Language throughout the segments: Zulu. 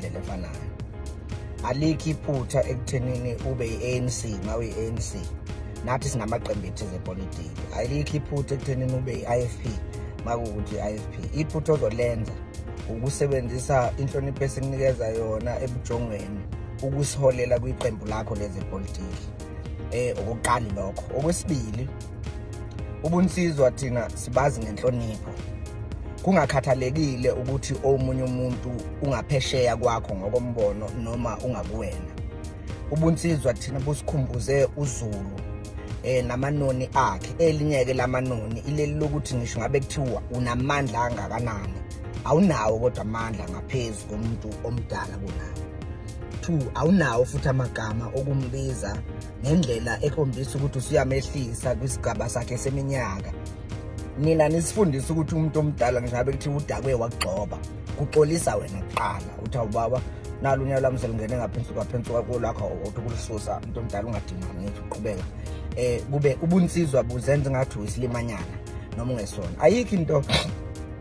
ngendlela efanayo. Alikho iphutha ekuthenini ube i-ANC uma uyi-ANC, nathi sinamaqembu ethu ezepolitiki. Alikho iphutha ekuthenini ube i-IFP makuwukuthi i-IFP. Iphutha ozolenza ukusebenzisa inhlonipho esikunikeza yona ebujongweni ukusiholela kwiqembu lakho lezepolitiki. Okokuqala lokho. Okwesibili, ubunsizwa thina sibazi ngenhlonipho, kungakhathalekile ukuthi omunye umuntu ungaphesheya kwakho ngokombono noma ungakuwena. Ubunsizwa thina busikhumbuze uZulu namanoni akhe. Elinye-ke lamanoni ileli lokuthi ngisho ngabe kuthiwa unamandla angakanani, awunawo kodwa amandla ngaphezu komuntu omdala kunawo. Two, awunawo futhi amagama okumbiza ngendlela ekhombisa ukuthi usuyamehlisa kwisigaba sakhe seminyaka. Nina nisifundisa ukuthi umuntu omdala ngisho ngabe kuthiwa udakwe wakugxoba, kuxolisa wena kuqala, uthi awubaba nalo unyawo lwami selungene ngaphansi kwaphansi kwakho, uthi ukulisusa umuntu omdala ungadinwa ngithi uqhubeka. Kube ubunsizwa buzenza ngathi uyisilimanyana noma ungesona. Ayikho into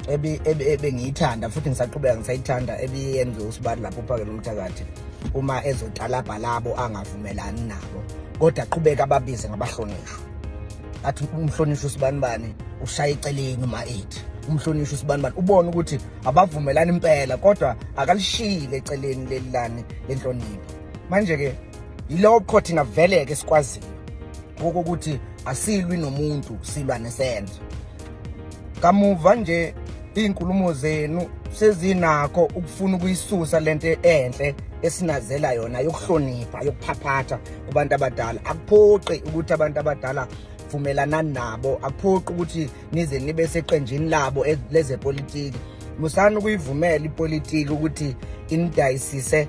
ebengiyithanda futhi ngisaqhubeka ngisayithanda ebiyenziwe usibali lapho uphakela umthakathi uma ezotalabha labo angavumelani nabo, kodwa aqhubeka ababize ngabahlonishwa, athi umhlonishwa usibanibani ushaya eceleni uma ethi umhlonishwa usibanibani, ubone ukuthi abavumelani impela, kodwa akalishiyile eceleni lelilani lenhlonipho. Manje-ke yilokho thina vele-ke sikwaziyo okokuthi asilwi nomuntu, silwa nesenzo. Kamuva nje iy'nkulumo zenu sezinakho ukufuna ukuyisusa lento enhle esinazela yona yokuhlonipha, yokuphaphatha kubantu abadala. Akuphoqi ukuthi abantu abadala vumelanani nabo, akuphoqi ukuthi nize nibe seqenjini labo lezepolitiki. Musani ukuyivumela ipolitiki ukuthi inidayisise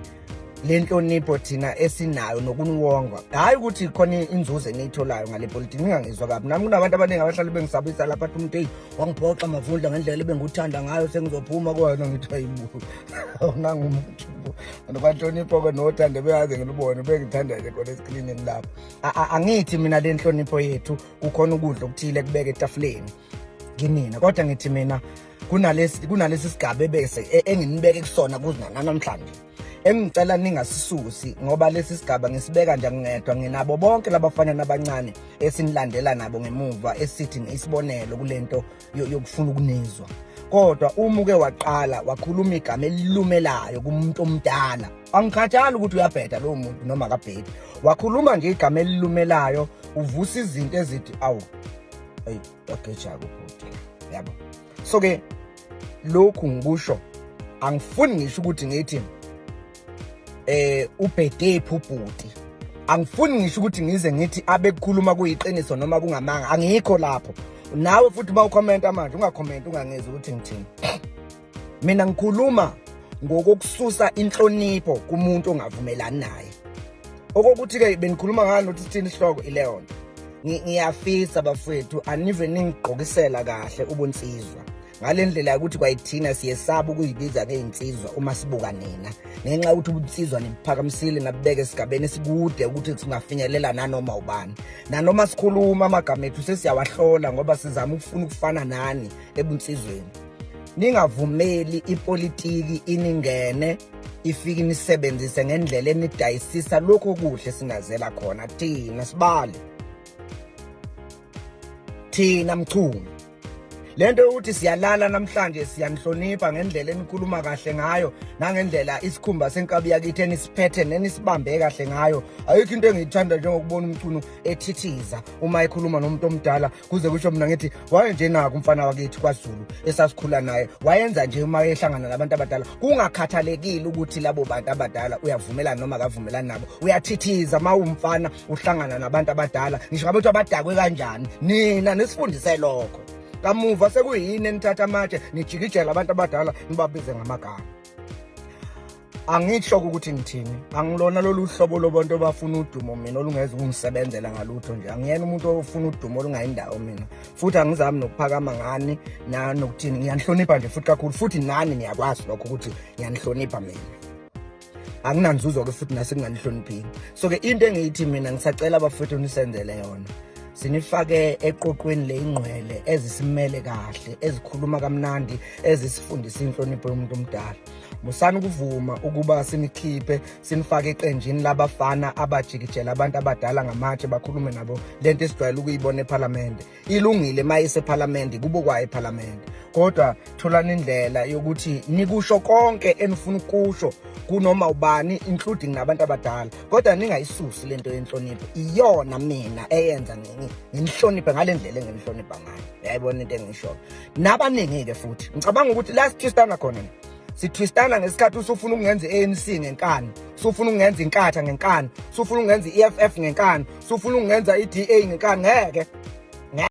le nhlonipho thina esinayo nokuniwongwa. Hhayi ukuthi khona inzuzo eniyitholayo ngale politiki, ningangizwa kabi. Nami kunabantu abaningi abahlale bengisabisa lapha, athi umuntu, eyi, wangiphoxa Mavundla ngendlela ebenguthanda ngayo, sengizophuma kuwena. Ngithi hayibo, nangumuntu nokwanhlonipho-ke nothando beyaze ngilubone bengithanda nje khona esikrinini lapho. Angithi mina le nhlonipho yethu kukhona ukudla okuthile kubeka etafuleni kinina, kodwa ngithi mina kunalesi sigaba ebese enginibeke kusona kuzina namhlanje, engicela ningasisusi, ngoba lesi sigaba ngisibeka nje ngedwa, nginabo bonke labafana nabancane esinilandela nabo ngemuva, esithi isibonelo kulento yokufuna ukunizwa. Kodwa uma uke waqala wakhuluma igama elilumelayo kumuntu omdala, angikhathali ukuthi uyabheda lowo muntu noma akabhedi, wakhuluma nje igama elilumelayo, uvusa izinto ezithi awu, eyi, wagejaka ubhuti, yabo. So ke lokhu ngikusho, angifuni ngisho ukuthi ngithi ubhedephi ubhuti, angifuni ngisho ukuthi ngize ngithi abekukhuluma kuyiqiniso noma kungamanga, angikho lapho. Nawe futhi uma ukhomenta manje ungakhomenta ungangezi ukuthi ngithini. Mina ngikhuluma ngokokususa inhlonipho kumuntu ongavumelani naye. Okokuthi-ke benikhuluma ngani ukuthi sithini isihloko ileyo nto. Ngiyafisa bafowethu anive ningigqokisela kahle ubunsizwa ngale ndlela yokuthi kwayithina siyesaba ukuyibiza ngey'nsizwa uma sibuka nina, ngenxa yokuthi ubunsizwa nibuphakamisile nabubeka esigabeni esikude ukuthi singafinyelela nanoma ubani. Nanoma sikhuluma amagama ethu sesiyawahlola ngoba sizama ukufuna ukufana nani ebunsizweni. Ningavumeli ipolitiki iningene, ifike inisebenzise ngendlela enidayisisa lokho okuhle sinazela khona thina sibali thina Mchunu. Lento yokuthi siyalala namhlanje, siyanihlonipha ngendlela enikhuluma kahle ngayo nangendlela isikhumba senkabi yakithi enisiphethe nenisibambe kahle ngayo. Ayikho into engiyithanda njengokubona uMchunu ethithiza uma ekhuluma nomuntu omdala, kuze kusho mina ngithi waye nje naku umfana wakithi kwaZulu esasikhula naye, wayenza nje uma ehlangana nabantu abadala, kungakhathalekile ukuthi labo bantu abadala uyavumelana noma akavumelani nabo, uyathithiza uma uwumfana uhlangana nabantu abadala, ngisho ngabe kuthiwa badakwe kanjani. Nina nisifundise lokho. Kamuva sekuyini enithatha amatshe nijikijela abantu abadala nibabize ngamagama. Angisho ukuthi ngithini, angilona lolu hlobo lobantu abafuna udumo mina olungeze ukungisebenzela ngalutho nje. Angiyena umuntu ofuna udumo olungayindawo mina, futhi angizami nokuphakama ngani nanokuthini. Ngiyanihlonipha nje futhi kakhulu, futhi nani niyakwazi lokho ukuthi ngiyanihlonipha mina, anginanzuzo-ke futhi nasekunganihloniphini. So-ke into engiyithi mina ngisacela abafowethu nisenzele yona, sinifake eqoqweni leyingqwele ezisimele kahle, ezikhuluma kamnandi, ezisifundisa inhlonipho yomuntu omdala. Musani ukuvuma ukuba sinikhiphe sinifake eqenjini labafana abajikijela abantu abadala ngamatshe, bakhulume nabo lento esijwayele ukuyibona ephalamende. Ilungile uma isephalamende, kubo kwayo ephalamende, kodwa tholani indlela yokuthi nikusho konke enifuna ukusho kunoma ubani, including nabantu abadala, kodwa ningayisusi lento yenhlonipho. Iyona mina eyenza nginihloniphe ngale ndlela enginihlonipha ngayo. Uyayibona into engishoyo? Nabaningi-ke futhi ngicabanga ukuthi la sithwistana khona, sithwistana ngesikhathi usufuna ukungenza i-ANC ngenkani, usufuna ukungenza iNkatha ngenkani, usufuna ukungenza i-EFF ngenkani, usufuna ukungenza i-DA ngenkani. Ngeke.